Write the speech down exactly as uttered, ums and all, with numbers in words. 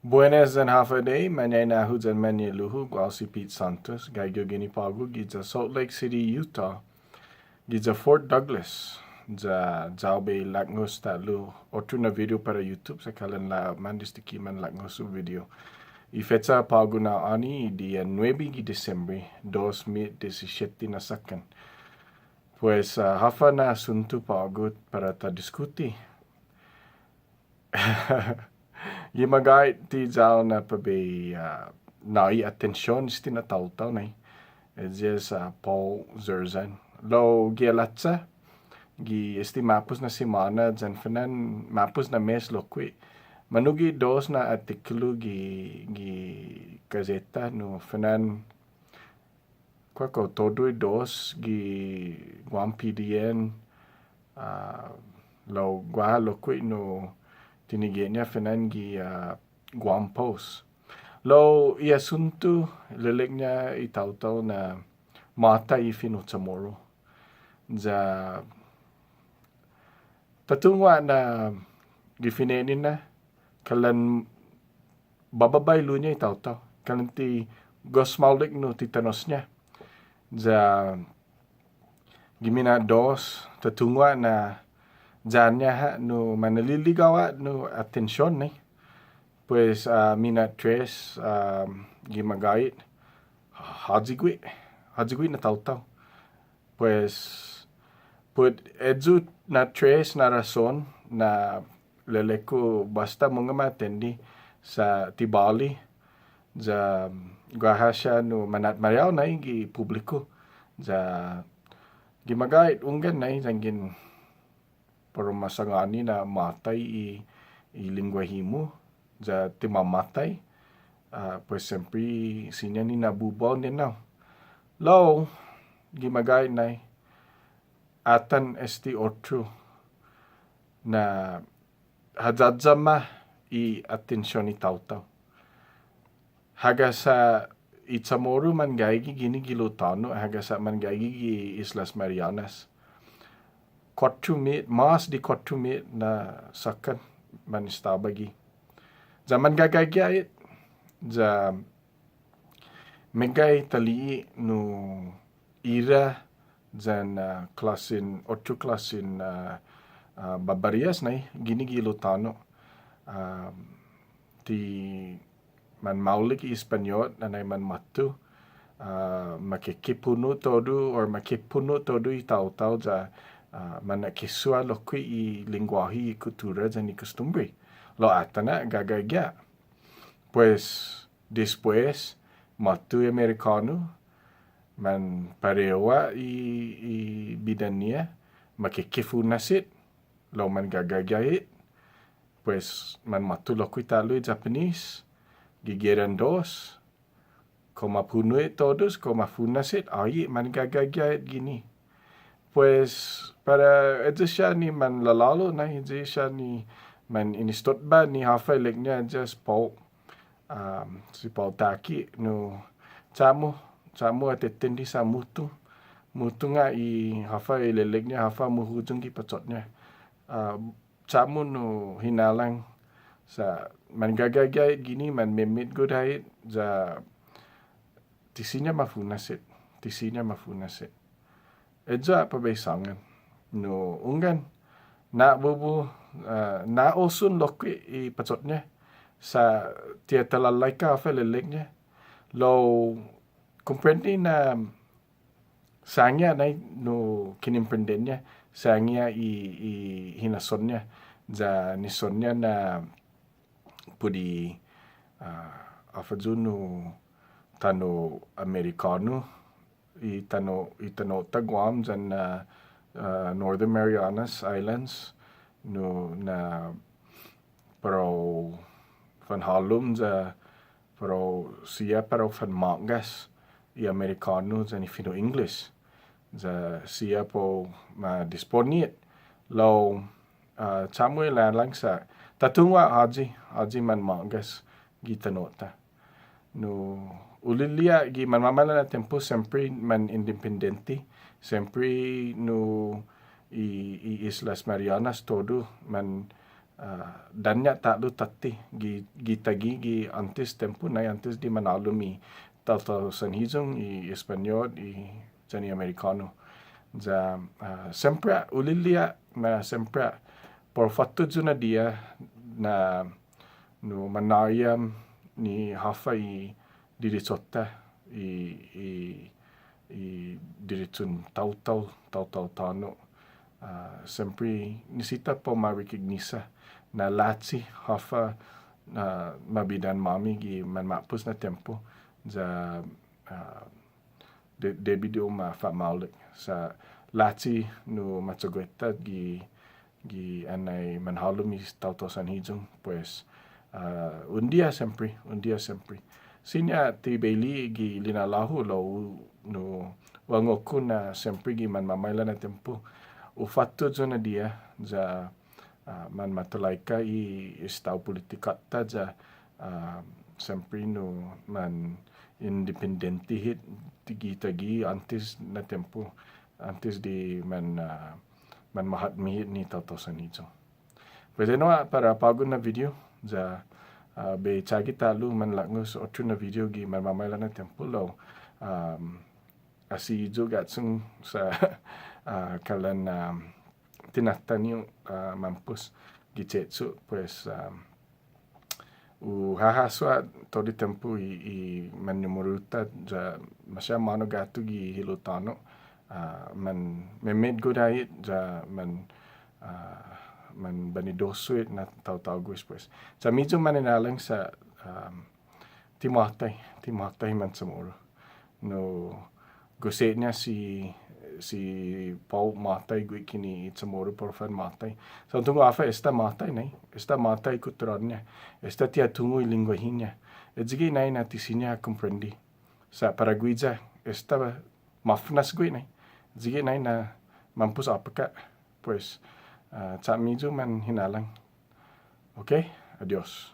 Buenas yan håfa adai, mañaina-hu yan mañe'lu-hu, guåhu si Pete Santos, gaige yu' guini på'go giya Salt Lake City, Utah, giya Fort Douglas, ya, ya bai laknos ta'lo otro na video para YouTube, sa' kalan la'åpmam desde ki manlaknos yu' video. I fecha på'go na ha'åni, i diha nuebe gi Disembre, dos mit diesisiete na såkkan. Pues, ah, håfa na asuntu på'go para ta diskuti. Gi magåhet ti ya-hu na para bai, ah, nå'i atension este na taotao, nai. Eyi es, ah, Paul Zerzan. Lao gi halacha, gi este ma'pos na simåna, yan fana'an ma'pos na mes lokkue'. Manuge' dos na attikulu gi, gi gaseta, no fana'an Kao, kao todu i dos gi Guam P D N, ah, lao guaha lokkue' nu tinige'-ña fana'an gi, ah, Guam Post. Lao i asuntu ilelek-ña i taotao na måtai i fino' CHamoru. Ya ta tungo' na gi fine'nina, kalan bababa i ilu-ña i taotao. Kalan ti gos maolek nu ti tånos-ña. Ya gi mina'dos, ta tungo' na ya-ña ha' nu manaliligao ha' nu atension, nai. Pues, ah, mina'tres, ah, gi magåhet, håyi gue', håyi gue' na taotao. Pues, put eyu na tres na rason na ilelek-hu båsta mungnga ma atendi sa' ti båli, ya guaha siha nu manatmariao nai gi publiku, ya gi magåhet hunggan nai yanggen para u ma sangåni na måtai i, i lengguahi-mu, ya ti mamåtai, ah, pues siempre siña ni na'bubuao ni ennao. Lao, gi magåhet nai, atan este otro na ha yayama i atension i taotao. Hagas ha' i CHamoru manggaige guini gi hilo' tåno', hagas ha' manggaige gi Islas Marianas. Kuåttro mit, mås di kuåttro mit na såkkan man estaba gi. Ya manggaige ha' hit, ya meggai ta li'e' nu ira yan, ah, klåsen, otro klåsen, ah, ah, babarias nai, guini gi hilo' tåno'. Ah, ti manmaolek i Españot, anai manmåtto, ah, makekepuno' todu, or makepuno' todu i taotao ya, ah, mana'kesuha lokkue' i lengguahi, i kuttura, yan i kostumbre. Lao atan ha' gagaige ha'. Pues, despues, måtto i Amerikånu, manparehu ha' i, i bidan-ñiha, makekefunas hit, lao manggaige ha' hit, pues, manmåtto lokkue' ta'lo i Japanese, gi geran dos, kao mapuno' hit todus, kao mafunas hit, ayu, manggaige ha' hit guini. Pues, para eyu siha ni manlalålo', nai, eyu siha ni manestotba ni håfa ilelek-ña, just Paul, um, si Paul Taki, nu, cha'-mu, cha'-mu atetendi sa' mutung, mutung ha' i håfa ilelek-ña, håfa muhuyong gi pachot-ña. Ah, cha'-mu nu hinalang sa' manggaige ha' hit guini, manmemetgot ha' hit, ya ti siña mafunas hit, ti siña mafunas hit. Eyu ha' para bai sångan. Nu, hunggan, na'bubu, ah, na'osun lokkue' i pachot-ña, sa' ti ha talalaika håfa ilelek-ña. Lao, komprende na siña nai nu kinemprenden-ña, siña i, i hinasson-ña, ya nissonña na put i, ah, håfa ayu nu tano' Amerikånu, i tano', i tano'-ta Guam yan, ah, ah, Northern Marianas Islands, nu na para u fanhålom ya para u siha para u fanma'gas i Amerikånu yan i fino' English. Ya siha para u ma disponi hit. Lao, ah, cha'-mu ilalang sa' ta tungo' ha' håyi, håyi manma'gas gi tano'-ta. Nu, hu li'e' ha' gi manmamaila' na tiempo siempre man independente, siempre nu i, i Islas Marianas todu man ah, daña' ta'lo tåtte gi, gi taiguihi gi åntes tiempo, nai åntes di manhålom i taotao sanhiyong, i Españot, i yan i Amerikånu. Ya, ah, siempre, ulilii na siempre, para u fåtto yu' na diha na nu manå'i ham ni håfa i diricho-ta, i, i, i dirichon taotao, taotao tåno'. Ah, siempre nisisita para u ma recognize na lachi håfa, ah, mabidan-måmi gi manma'pos na tiempo, ya, ah, de-, debi di u ma fa'maolek. Sa' lachi nu ma cho'gue-ta gi, gi annai manhålom i taotao sanhiyong, pues, ah, un diha siempre, un diha siempre. Siña ti bai li'e' gi lina'la'-hu lao nu, hu angokko na siempre gi manmamaila' na tiempo, u fåtto yu' na diha, ya, ah, manmatulaika i estao pulitikåt-ta ya, ah, siempre nu man independente hit gi taiguihi åntes na tiempo, åntes di man, ah, manmahåtmi hit ni taotao sanhiyong. Pues ennao para på'go na video, ya, ah, bai chagi ta'lo manlaknos otro na video gi manmamaila' na tiempo lao, um, asi yu' ga'chong sa', ah, kalan, um, tinatan yu', ah, mampos gi che'cho', pues, um, hu hahasso ha' todu i tiempo i, i mañomoru-ta ya maseha månu guatu gi hilo' tåno', ah, man, manmetgot ha' hit ya man, ah, manbanidosu hit na taotaogues pues. Sa' ayu manhinalang sa', um, ti måtai, ti måtai manChamoru. Nu, gos siña si, si para u måtai gui' kini i Chamoru para u fanmåtai. Sa' un tungo' håfa esta måtai nai, esta måtai kutturå-ña, esta ti ha tungo' i lengguahi-ña. Ayugue' nai na ti siña ha komprende. Sa' para guiya, esta måfnas gui' nai. Ayugue' nai na mampos å'paka'. Pues, ah, cha'-miyu manhinalang. Okay? Adios.